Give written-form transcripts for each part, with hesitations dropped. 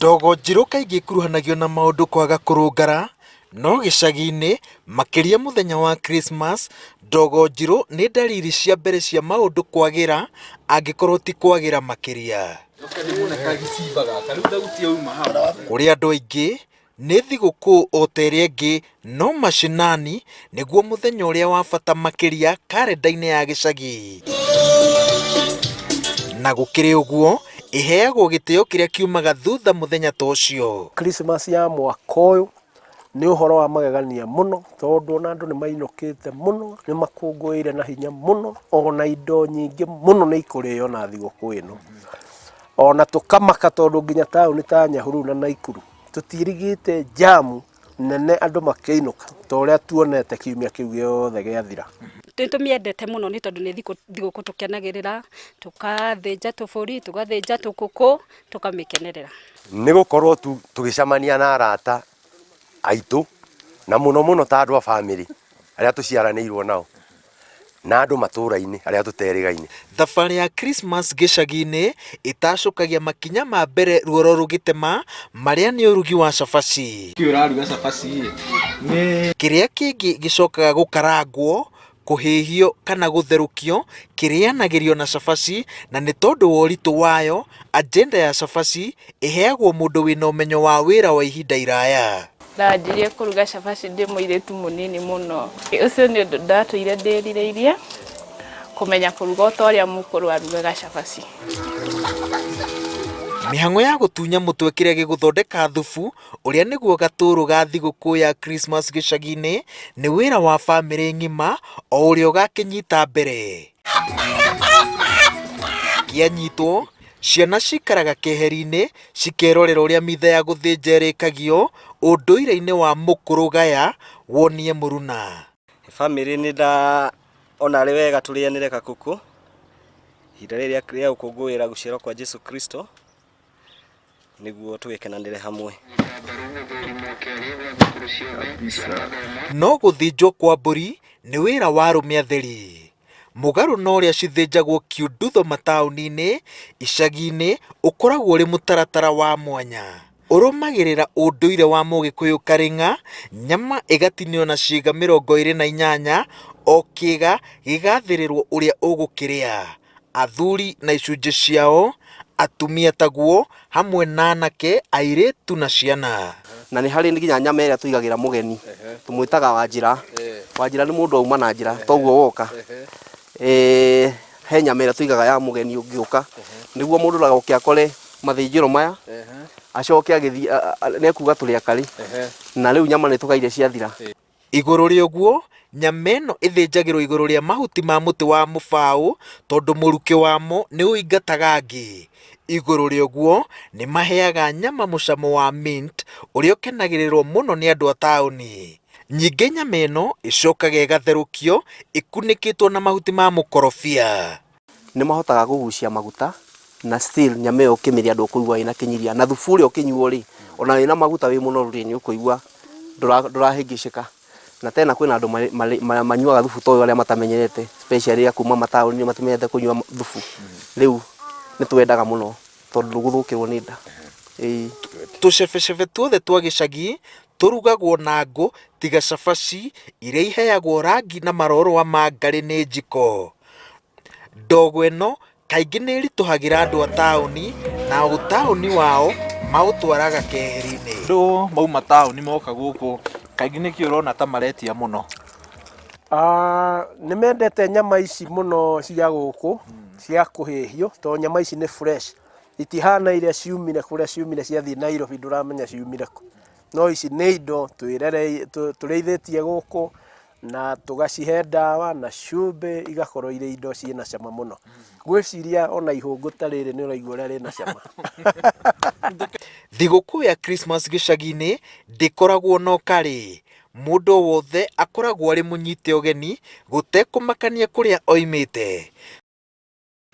Ndogo njirũ kaingĩ ĩkuruhanagio na maũndũ kwaga kũrũngara, no gĩcagi-inĩ, makĩria mũthenya wa Krismas, ndogo njirũ nĩ ndariri cia mbere cia maũndũ kwagĩra, angĩkorwo ti kwagĩra makĩria. Kũrĩ andũ aingĩ, Nĩ thigũkũ o ta ĩrĩa ĩngĩ no mashinani nĩguo mũthenya ũrĩa wa bata makĩria karenda-inĩ ya gĩcagi. Na gũkĩrĩ ũguo, ĩheagwo gĩtĩo kĩrĩa kiumaga thutha mũthenya ta ũcio. Christmas ya mwaka ũyũ nĩ ũhoro wa magegania mũno tondũ ona andũ nĩ mainũkĩte mũno, nĩ makũngũĩire na hinya mũno, ona indo nyingĩ mũno nĩ ikũrĩo na thigũkũ ĩno. Ona tũkamaka tondũ nginya taũni ta Nyahururu na Naikuru Tũtiĩrĩgĩte njamu nene andũ makĩinũka ta ũrĩa tuonete kiumia kĩu gĩothe gĩathira. Nĩ tũmĩendete mũno nĩ tondũ nĩ thigũkũ tũkenagĩrĩra, tũkathĩnja tũbũri, tũgathĩnja tũkũkũ, tũkamĩkenerera. Nĩ gũkorwo tu tũgĩcemania na arata aitũ na mũno mũno ta andũ a bamĩrĩ arĩa tũciaranĩirwo nao. na andũ matũra-inĩ arĩa tũterĩgaine. Thabarĩ ya Christmas gĩcagi-inĩ ĩtacũkagia makinya ma mbere ruoro rũgĩtema marĩa nĩ ũrugi wa cabaci. Kĩ ũraruga cabaci ĩ? Nĩ. Kĩrĩa kĩngĩ gĩcokaga gũkarangwo, kũhĩhio kana gũtherũkio kĩrĩanagĩrio na cabaci na nĩ tondũ wa ũritũ wayo, agenda ya cabaci ĩheagwo mũndũ wĩna ũmenyo wa wĩra wa ihinda iraya. Ndanjirie kũruga cabaci ndĩ mũirĩtu mũnini mũno. Ũcio nĩ ũndũ ndatũire ndĩrirĩirie, kũmenya kũruga o ta ũrĩa mũkũrũ arugaga cabaci. Mĩhang'o ya gũtunya mũtwe kĩrĩa gĩgũthondeka thubu ũrĩa nĩguo gatũrũ ga thigũkũ ya Christmas gĩcagi-inĩ nĩ wĩra wa bamĩrĩ ng'ima o ũrĩa ũgakĩnyita mbere. Kĩanyitwo, Ciana cikaraga keheri-inĩ cikerorera ũrĩa mitha ya gũthĩnja ĩrĩkagio ũndũire-inĩ wa mũkũrũ gaya wonie mũruna. Bamĩrĩ nĩ ndaona arĩ wega tũrĩanĩre gakũkũ ihinda rĩrĩ rĩa gũkũngũĩra gũciarwo kwa Jesu Kristo nĩguo tũgĩkenanĩre hamwe. No gũthĩnjwo kwa mbũri nĩ wĩra wa arũme atheri. Mũgarũ na ũrĩa cithĩnjagwo kiundutho mataũni-inĩ, icagi-inĩ ũkoragwo ũrĩ mũtaratara wa mwanya. Ũrũmagĩrĩra ũndũire wa Mũgĩkũyũ Karĩng'a, nyama ĩgatinio na ciĩga 28, o kĩĩga gĩgathĩrĩrwo ũrĩa ũgũkĩrĩa. Athuri na icunjĩ ciao, atumia taguo, hamwe na anake, airĩtu na ciana. Na nĩ harĩ nginya nyama ĩrĩa tũigagĩra mũgeni, tũmwĩtaga wanjĩra. Wanjĩra nĩ mũndũ wauma na njĩra, toguo woka. He nyama ĩrĩa tũigaga ya mũgeni ũngĩũka, nĩguo mũndũ ndagoke akore mathĩnjĩro maya, acoke agĩthiĩ, nĩ ekuga tũrĩ akarĩ, na rĩu nyama nĩ tũgaire ciathira. Igũrũ rĩa ũguo, nyama ĩno ĩthĩnjagĩrwo igũrũ rĩa mahuti ma mũtĩ wa mũbaũ tondũ mũrukĩ wamo nĩ ũingataga ngi. Igũrũ rĩa ũguo, nĩ maheaga nyama mũcamo wa mint ũrĩa ũkenagĩrĩrwo mũno nĩ andũ a taũni. Ningĩ nyama ĩno ĩcokaga ĩgatherũkio ĩkunĩkĩtwo na mahuti ma mũkorobia. Nĩ mahotaga kũgucia maguta na still nyama ĩyo ũkĩmĩrĩa ndũkũigua ĩna kĩnyiria na thubu ũrĩa ũkĩnyuo rĩ, ona wĩna maguta wĩ mũnoru rĩ, nĩ ũkũigua ndũrahĩngĩcĩka. Na tena kwĩna andũ manyuaga thubu ta ũyũ arĩa matamenyerete especially a kuma mataũni-inĩ matamenyerete kũnyua thubu. Rĩu nĩ twendaga mũno tondũ ndũgũthũkĩrwo nĩ nda. Ĩĩ. Tũcebecebe tuothe twa gĩcagi tũrugagwo na ngũ tiga cabaci iria iheagwo rangi na marorũa ma ngarĩ nĩ njiko. Ndogo ĩno kaingĩ nĩ ĩritũhagĩra andũ a taũni na ũtaũni wao maũtwaraga keheri-inĩ. Andũ mauma taũni moka gũkũ kaingĩ nĩkĩ ũrona ta maretia mũno? Nĩ mendete nyama ici mũno cia gũkũ cia kũhĩhio tondũ nyama ici nĩ fresh itihana iria ciumire kũrĩa ciumire ciathiĩ Nairobi ndũramenya ciumire kũ. No ici nĩ indo tũrĩithĩtie gũkũ na tũgacihe ndawa na cumbĩ igakorwo irĩ indo ciĩna cama mũno. Ngwĩciria ona ihũngũ ta rĩrĩ nĩ ũraigua ũrĩa rĩna cama. Thigũkũ ya Christmas gĩcagi-inĩ ndĩkoragwo na ũkarĩ. Mũndũ o wothe akoragwo arĩ mũnyite ũgeni gũtekũmakania kũrĩa oimĩte.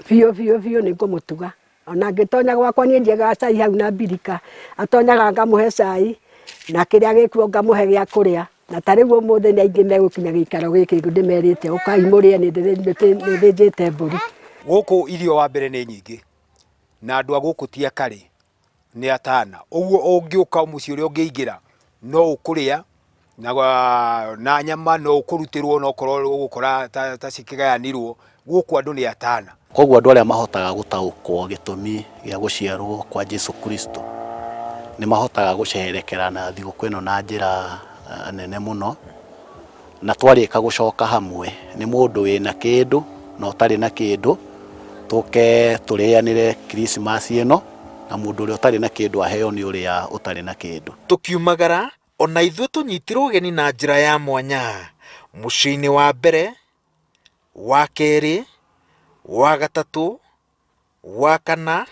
Biũ biũ biũ nĩ ngũmũtuga. Ona angĩtonya gwakwa niĩ ndiagaga cai hau na mbirika, atonyaga ngamũhe cai na kĩrĩa gĩkuo ngamũhe gĩa kũrĩa. Na ta rĩu ũmũthĩ nĩ aingĩ megũkinya gĩikaro gĩkĩ ndĩmerĩte ũkai mũrĩe nĩ thĩnjĩte mbũri. Gũkũ irio wa mbere nĩ nyingĩ na andũ a gũkũ ti akarĩ. nĩ atana. Ũguo ũngĩũka mũciĩ ũrĩa ũngĩingĩra no ũkũrĩa na, na nyama no ũkũrutĩrwo onokorwo ũgũkora ta, ta cikĩgayanirwo. Gũkũ andũ nĩ atana. Kwoguo andũ arĩa mahotaga gũtaũkwo gĩtũmi gĩa gũciarwo kwa Jesu Kristo nĩ mahotaga gũcerekera na thigũkũ ĩno na njĩra nene mũno. Na twarĩka gũcoka hamwe nĩ mũndũ wĩna kĩndũ na ũtarĩ na kĩndũ, tũke tũrĩanĩre Krismasi ĩno, na mũndũ ũrĩa ũtarĩ na kĩndũ aheo nĩ ũrĩa ũtarĩ na kĩndũ. Tũkiumagara, o na ithuĩ tũnyitirwo ũgeni na njĩra ya mwanya. Mũciĩ-inĩ wa mbere, wa kerĩ, wa gatatũ, wa kana,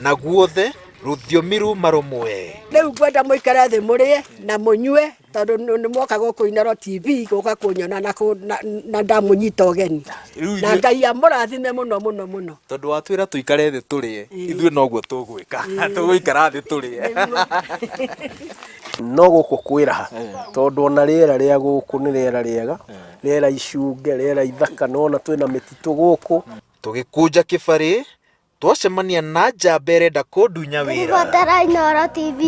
na guothe rũthiomi ruma rũmwe. Rĩu ngwenda mũikare thĩ mũrĩe na mũnyue tondũ nĩ mwoka gũkũ Inooro TV gũka kũnyona na, na, na ndamũnyita ũgeni na Ngai amũrathime mũno mũno mũno. Tondũ watwĩra tũikare thĩ tũrĩe, ithuĩ noguo tũgwĩka, tũgũikara thĩ tũrĩe. No gũkũ kwĩraha tondũ ona rĩera rĩa gũkũ nĩ rĩera rĩega, rĩera icunge, rĩera ithaka, nĩwona twĩna mĩtitũ gũkũ. Tũgĩkũnja kĩbarĩ, twacemania na njamba ĩrenda kũndunya wĩra. Reporter Inooro TV,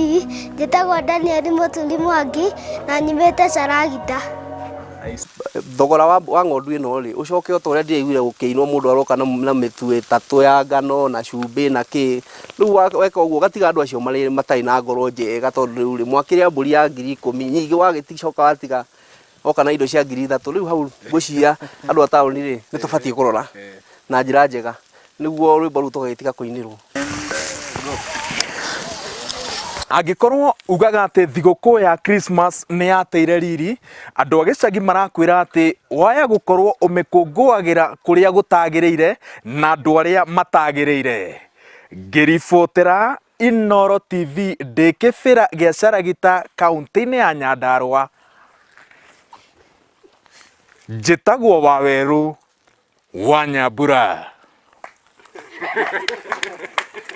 njĩtagwo Daniel Mũturi Mwangi na nyumĩte Caragita. Thogora wa, wa ng'ondu ĩno rĩ, ũcoke o ta ũrĩa ndĩraiguire gũkĩinwo mũndũ aroka na, na mĩtu ĩtatũ ya ngano na cumbĩ na kĩ, rĩu weka ũguo ũgatiga andũ acio marĩ matarĩ na ngoro njega tondũ rĩu rĩ, mwakĩrĩa mbũri ya ngiri 10 nyingĩ wagĩcoka watiga oka na indo cia 3000. Rĩu hau ngwĩciria andũ a taũni rĩ, nĩ tũbatiĩ kũrora na njĩra njega nĩguo rwĩmbo rũu tũgagĩtiga kũinĩrwo. Angĩkorwo ugaga atĩ thigũkũ ya Christmas nĩ yateire riri, andũ a gĩcagi marakwĩra atĩ waya gũkorwo ũmĩkũngũagĩra kũrĩa gũtagĩrĩire na andũ arĩa matagĩrĩire. Ngĩribotera Inooro TV ndĩ kĩbĩra gĩa Caragita kaũntĩ-inĩ ya Nyandarũa, njĩtagwo Wawerũ wa Nyambura.